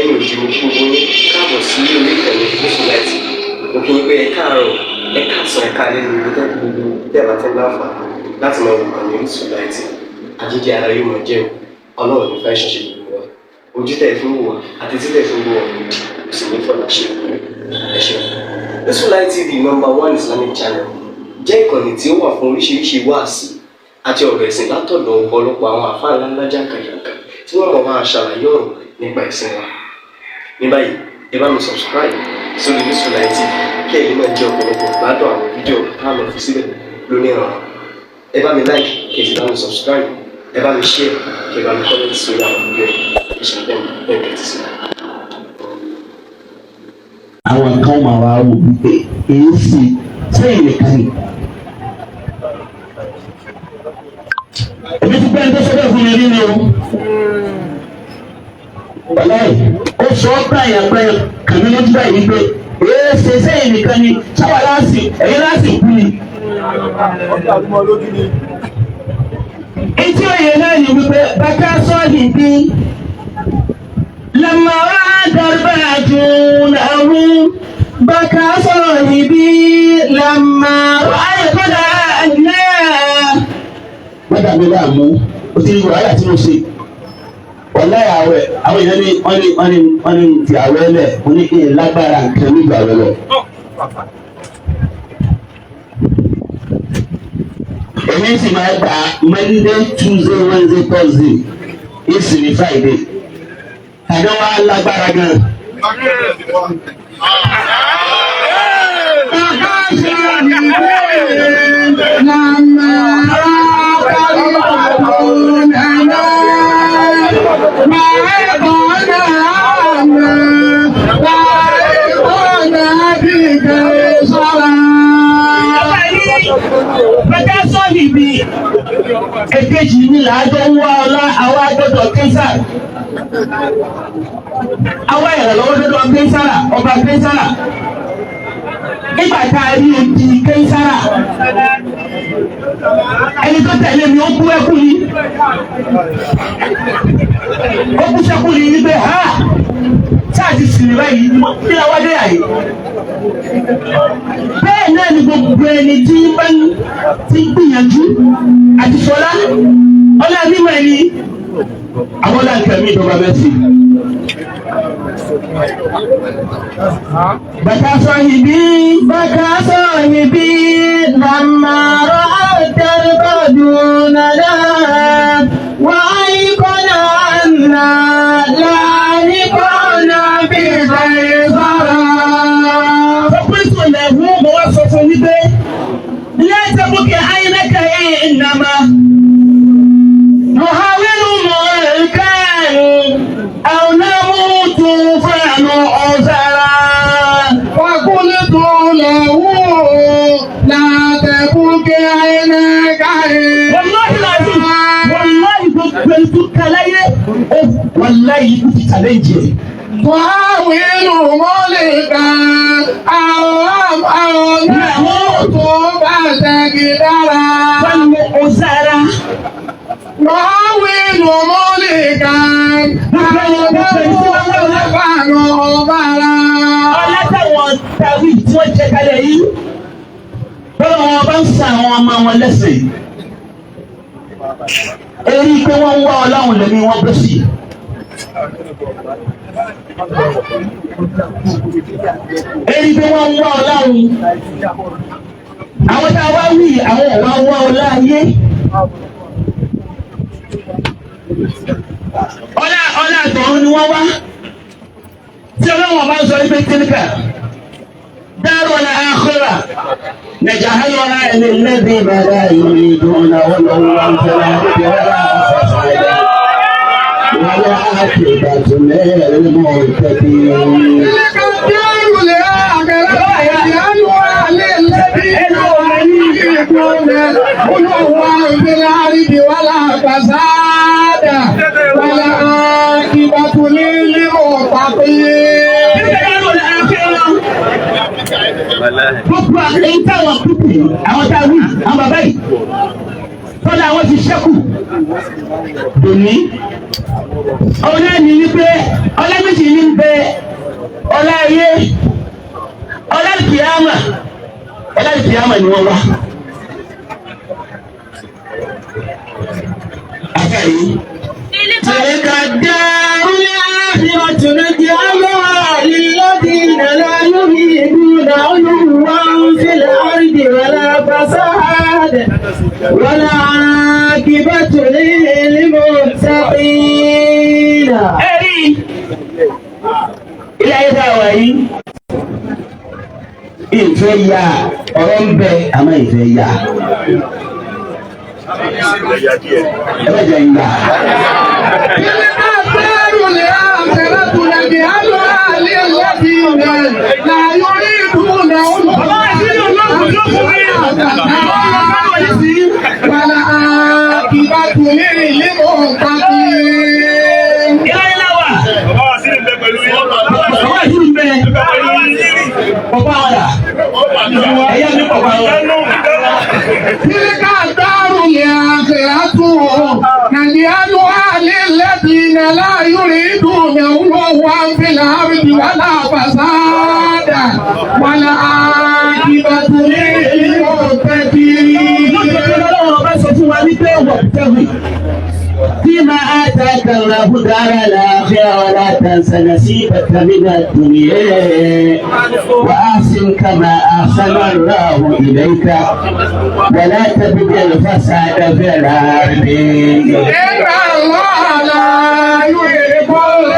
Lẹ́yìn òdi, mo kí gbogbo yín káàbọ̀ sí orí ìkànnì Orísun Light. Mo kí yín pé ẹ káàárọ̀, ẹ káàsán, ẹ káalẹ́ ní gbogbo gbogbo tẹ́ ẹ bá ti ń láǹfààní láti máa wò ìkànnì Orísun Light. Àjíjẹ ara yóò máa jẹun. Ọlọ́run ní fẹ́ ṣẹṣẹ gbogbo wa. Ojú tẹ̀ fún wò wá àti títẹ̀ fún wò wá òdì kò sì ní fọlá ṣe. Ẹ ṣeun. Orísun Light TV, number one Islamic channel, jẹ́ ìkànnì tí ó wà fún oríṣiríṣi wáàsí àti ọ̀rọ̀ ẹ̀sìn látọ̀dọ̀ ọ̀pọ̀lọpọ̀ àwọn àfáà ńláńlá jàǹkàjàǹkà tí wọ́n mọ̀ máa ṣàlàyé ọ̀rọ̀ nípa ẹ̀sìn wa. Ní báyìí, ẹ bá mi subscribe sórí Orísun Light TV kí ẹ̀yin náà jẹ́ ọ̀pọ̀lọpọ̀ gbádùn àwọn fídíò tá a lọ fi síbẹ̀ lónìí ọ̀rọ̀. Ẹ bá mi like, kí ẹ sì bá mi subscribe, ẹ bá mi share, kí ẹ bá mi comment sórí àwọn fídíò yìí. Ẹ ṣe bẹ́ẹ̀ bẹ́ẹ̀ tẹ́tí sí. Àwọn kan máa wá wò wípé èyí sì sẹ́yìn nìkan ni. Èmi ti gbẹ́ ní tó sọ bẹ́ẹ̀ fún mi rí ni o. Wàláì, ó sọ ọ́ pààyàn pààyàn kàmí lójú báyìí wípé èyí ṣe sẹ́yìn nìkan ni, sáwà láàsì ẹ̀yìn láàsì kú ni. Etí òye náà ni wípé bàtà sọ́ọ̀lì bí lamma darbajun ahu bàtà sọ́ọ̀lì bí lamma ayọ̀kọ́dà náà. Mọ́tà mi láàmú, o ti rí wàhálà tí mo ṣe. Wàláyà àwẹ̀, àwọn èèyàn ní wọ́n ní wọ́n ní wọ́n ní ti àwẹ̀ lẹ̀, wọ́n ní kí n lágbára nǹkan nígbà àwẹ̀ lọ. Èmi sì máa gba Monday, Tuesday, Wednesday, Thursday, ìsinmi Friday. Àjọ wa lágbára gan. Bàbá ṣe ìwé lànà àkàlùkù nàná. Máa bọ̀ náà máa bọ̀ náà bí kẹrẹ sọ́ra. Bàtà sọ́ọ̀lì bí èkejì mi làájọ ń wá ọlá àwa gbọ́dọ̀ Kéésà. Àwa ìrànlọ́wọ́ dọ́dọ̀ Kéésàrà, ọba Kéésàrà. Nígbà tá a rí odi Kéésàrà, ẹni tó tẹ̀lé mi ó kú ẹkú ni. Ó kú sẹ́kù ni wípé ha sáà ti sìn báyìí kí la wá dé àyè. Bẹ́ẹ̀ náà ni gbogbo ẹni tí bá ń ti gbìyànjú àti sọlá ọlá mímọ́ ẹni àwọn ọlá nǹkan mi ìjọba bẹ́ẹ̀ sí. Bàtà sọ̀hìbí. Bàtà sọ̀hìbí làmà rọ̀ àtẹ̀rẹ̀bọ̀dùn nàdá wà áyíkọ́nà àná láyíkọ́nà bí kẹrẹ sọ́ra. Fọ́pẹ́sọ̀ lẹ́hún mo wá sọ fún wípé lẹ́tẹ̀bùkẹ́ ayinaka ìnàmà Muhawilu mọ̀ọ́kàn àwọn fẹ́ẹ̀nù ọ̀sára. وقلت له لا تبك عينك. Wàláhì láti wàláhì gbogbo ẹni tó kàláyé wàláhì ikú ti challenge ẹ̀. تحاول ملكا أو أو نموت فتقدرا. Fẹ́ẹ̀nù ọ̀sára. تحاول ملكا أو نموت فنغفرا. Ọlá táwọn tàwí tí wọ́n jẹ kalẹ̀ yìí, bọ́lá wọn bá ń san àwọn ọmọ wọn lẹ́sẹ̀ èyí pé wọ́n ń wá ọlọ́run lẹ́mí wọ́n bẹ́ sí. Èyí pé wọ́n ń wá ọlọ́run, àwọn tá a wá wí, àwọn ọ̀wá wá ọlá ayé. Ọlá ọlá àtọ̀run ni wọ́n wá tí ọlọ́wọ́n bá ń sọ wípé tíníkà dárò ní àkúrà nàìjíríà ẹni lẹ́bí bàbá يريدون ولوا في الأرض ولا فسادا والعاقبة للمتقين. تلك الدار الآخرة يجعلها للذين لا يريدون علوا في الأرض ولا فسادا والعاقبة للمتقين. تلك دار الآخرة. Gbogbo èyí táwọn kúkú yìí, àwọn tá a wí, àwọn bàbá yìí, tọ́lá àwọn ti ṣẹ́kù dòní. Ọ̀nà ni wípé ọlá méjì ní ń bẹ ọlá ayé ọlá kìámà ọlá kìámà ni wọ́n wá. Àfẹ́ yìí. تلك الدار الآخرة نجعلها للذين لا يريدون علوا في الأرض ولا فساد والعاقبة للمتقين. Ẹ̀rí ilé ayé tá a wà yìí, ìfẹ́ ya ọ̀rọ̀ ń bẹ àmọ́ ìfẹ́ ya. Ẹ bá jẹ́ ìgbà. تلك الدار الآخرة نجعلها للذين لا يريدون علوا والعاقبة للمتقين. Ilé ayé la wà. Bàbá wa sí ìbẹ̀ pẹ̀lú yín. Bàbá ìlú ń bẹ. Bàbá ọ̀dà. Ẹ̀yà mi bàbá ọ̀dà. تلك الدار الآخرة نجعلها للذين لا يريدون علوا في الأرض ولا فسادا والعاقبة للمتقين. Ọlọ́run bá sọ fún wa wípé wọ̀ tẹ̀wé. فيما آتاك الله دار الآخرة ولا تنس نصيبك من الدنيا وأحسن كما أحسن الله إليك ولا تبغ الفساد في الأرض. إن الله لا يحب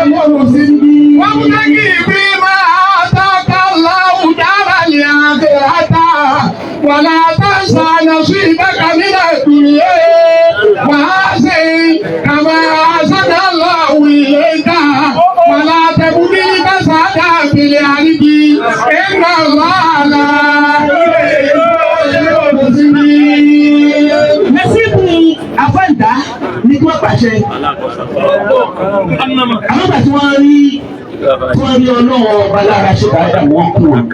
المفسدين. وابتغ فيما آتاك الله دار الآخرة ولا تنس نصيبك من الدنيا وأحسن كما أحسن الله إليك ولا تبغ الفساد في الأرض إن الله لا يحب المفسدين. Nasibu afáǹdá ní kí wọ́n pàṣẹ. Àwọn ìgbà tí wọ́n rí ọlọ́wọ́ ọba lára ṣe dáadáa wọ́n kú wọn.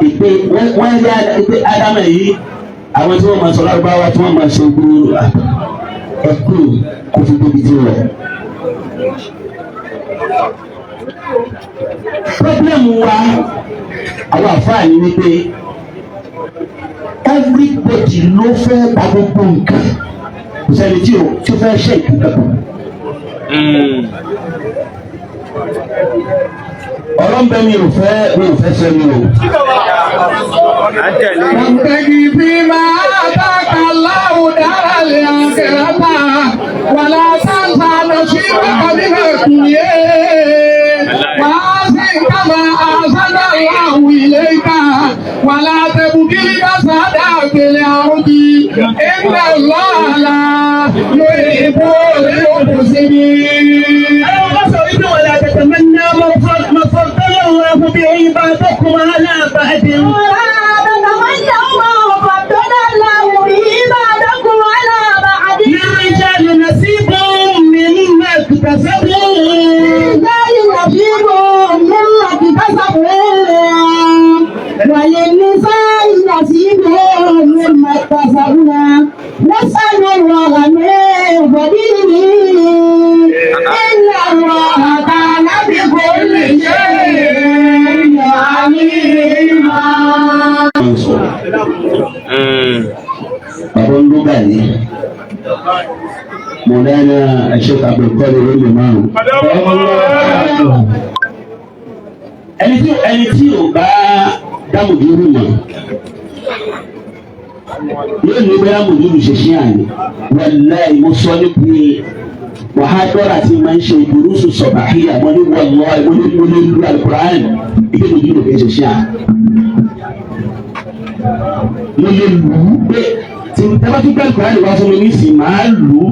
Ìpè wọ́n rí ìpè Ádámù yìí àwọn tí wọ́n máa sọ lárúbáwá tí wọ́n máa ṣe gbúrú ẹkú kó fi débi tí wọ̀. Pọ́blẹ́mù wa àwọn àfáà ní wípé everybody ló fẹ́ gba gbogbo nǹkan kò sẹ́ni tí o tí o fẹ́ ṣe nǹkan kan. Ọ̀rọ̀ ń bẹ mi ò fẹ́ mi ò fẹ́ sẹ́ mi o. وابتغ فيما آتاك الله دار الآخرة ولا تنس نصيبك من الدنيا وأحسن كما أحسن الله إليك ولا تبغ الفساد في الأرض إن الله لا يحب المفسدين. Àwọn bá sọ wípé wala tatamanna ma faddala Allahu bihi ba'dakum ala ba'din. ولا تتمنوا ما فضل الله به بعضكم على بعض. للرجال نصيب مما اكتسبوا. للرجال نصيب مما اكتسبوا وللنساء نصيب مما اكتسبنا. نسأل الله من فضله إن الله كان بكل شيء عليما. Bàbá ń lóga ní Mọ̀lẹ́nà Sheikh Abdulkadir ló lè márùn. Ẹni tí ò bá dámùdúrú mọ̀ yóò ní bóyá mùdúrú ṣe ṣí àná. Wàláì mo sọ níbi wàhádọ́rà tí máa ń ṣe ìdúrósù sọ̀bàhíyà mo ní wàláì mo ní mo ní lu alukur'an ìgbé mùdúrú kì í ṣe ṣí àná. Mo lè lù ú pé tí n tẹ́lá tún gbẹ́lú kúránì wá fún mi nísìnyí màá lù ú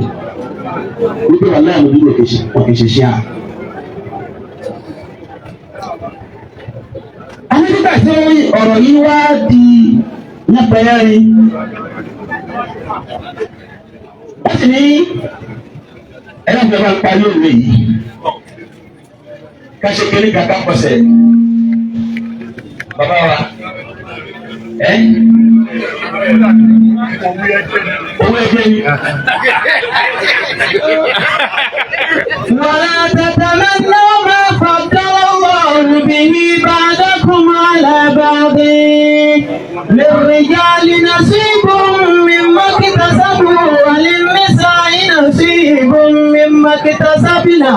wípé wà láyà mo dúró kì í ṣe ṣe à. A ní nígbà tí ọ̀rọ̀ yìí wá di yánpẹyánrin wọ́n sì ní ẹ̀rọ ìjọba ń parí òwe yìí ká ṣe kéré kàkà pọ̀sẹ̀ bàbá wa. Ẹ́ owó ẹgbẹ́ ni. ولا تتمنوا ما فضل الله به بعضكم على بعض للرجال نصيب مما اكتسبوا وللنساء نصيب مما اكتسبنا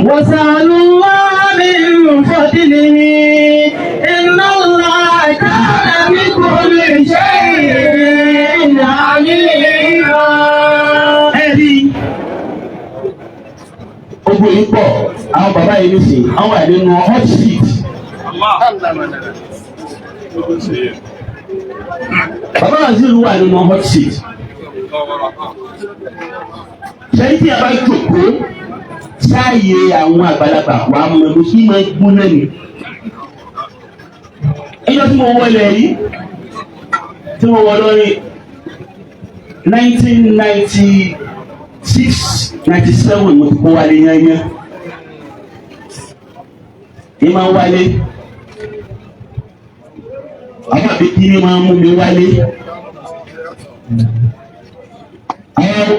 وسألوا الله من فضله إن الله كان بكل شيء عليما. Ẹ rí ogun yìí pọ̀, àwọn bàbá yìí nísìnyí àwọn wà nínú hot seat. Bàbá Azeez wà nínú hot seat. Ṣé tí a bá jókòó sáàyè àwọn àgbàlagbà wà á mọ ẹni tí máa gbóná ni. Ẹjọ́ tí mo wọlé yìí tí mo wọ lórí 1996 97 mo ti kó wálé yányán. Ní máa ń wálé. Àwọn àbí kí ni máa ń mú mi wálé.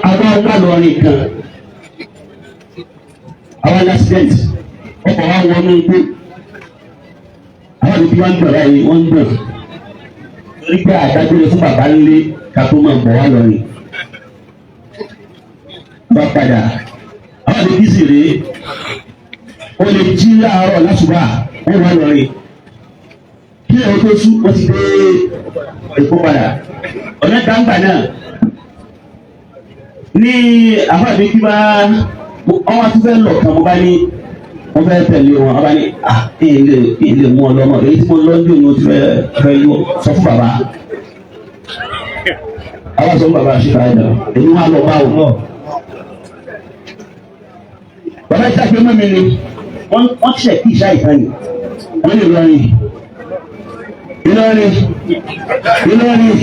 Àwọn wà lọ́rin kan. Àwọn accident ọkọ̀ wa wọnú igbó. Àwọn àbí wọ́n ń gbọ̀n báyìí wọ́n ń gbọ̀n. Torí pé àdágbére fún bàbá ńlé ká tó máa bọ̀ wá lọ́rin. Bá padà àwọn àbí bísí rèé ó lè jí láàárọ̀ lásùbà wọ́n wá lọ́rin. Kí ẹ̀rọ tó sú wọ́n ti dé Èkó padà. Ọ̀nà dáńgbà náà ní àwọn àbí kí bá wọ́n wá tún fẹ́ lọ kàn mo bá ní wọ́n fẹ́ tẹ̀lé wọn wọ́n bá ní à kí n lè mú ọ lọ́mọ èyí tí mo lọ ń dùn ní o ti fẹ́ fẹ́ yọ sọ fún bàbá. Àwọn sọ fún bàbá ṣe báyìí náà èmi wà lọ bá wọn. Bàbá yìí sàgbé mọ́ mi ni wọ́n ṣẹ̀ kí ìṣá ìtàn yìí wọ́n lè lọrin Ìlọrin Ìlọrin.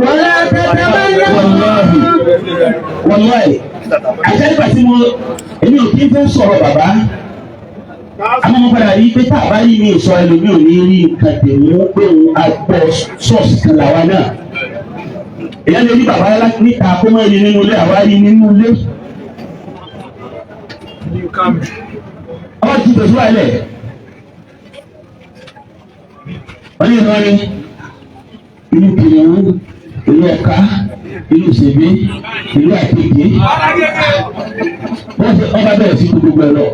ولا تتمنوا Wàláhì àtẹ́gbà tí mo èmi ò kí ń fẹ́ sọ̀rọ̀ bàbá àmọ́ mo padà rí pé tá a bá rí mi sọ ẹlòmíì ò ní rí nǹkan tèmú pé òun agbọ́ ṣọ́ọ̀ṣì kan làwa náà. Èyàn lè rí bàbá níta kó má rí nínú ilé, àwa rí nínú ilé. Àwọn ti tẹ̀síwájú lẹ̀. Wọ́n ní Ìlọrin, ìlú Kìnìún, ìlú Ọ̀ká, ìlú Ṣèbí, ìlú Àkekèé. Wọ́n ti ọba bẹ̀rẹ̀ sí kú gbogbo ẹ̀ lọ.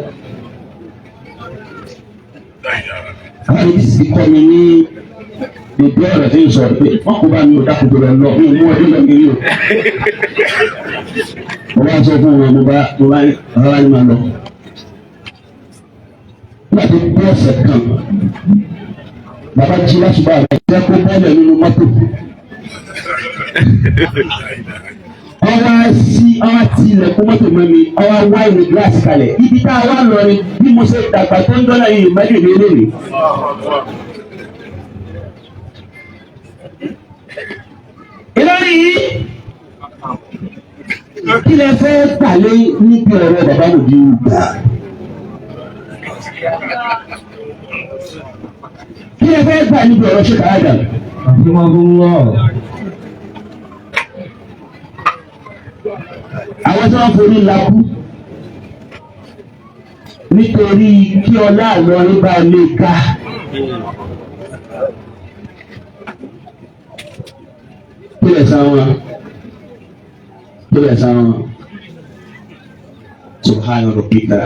Àwọn ìbí sì kọ́ mi ní èdè ọ̀rọ̀ tí ń sọ pé wọ́n kò bá mi ò dákòtò rẹ̀ lọ, mi ò mú ọdún lọ mi rí o. Mo bá sọ fún wọn, mo bá rárá ní máa lọ. Nígbà tó kú ọ̀sẹ̀ kan, bàbá jí lásùbà rẹ̀ jẹ́ kó bọ́ọ̀lù nínú mọ́tò. Ọwọ́ sí ọwọ́ ti ilẹ̀kùn mọ́tò mọ́ mi, ọwọ́ wá ìwé gíláàsì kalẹ̀. Ibi tá a wá lọ ni bí mo ṣe dàgbà tó ń dọ́là yìí mẹ́rin mi lónìí. Ìlọrin yìí kí lẹ fẹ́ gbàlẹ́ níbi ọ̀rọ̀ bàbá òbí gbà? Kí lẹ fẹ́ gbà níbi ọ̀rọ̀ ṣe kàrádà? Àwọn tí wọ́n forí lakú nítorí kí ọlá Ìlọrin bá lè ga. Kí lẹ sá wọn? Kí lẹ sá wọn? Subhana rabbika.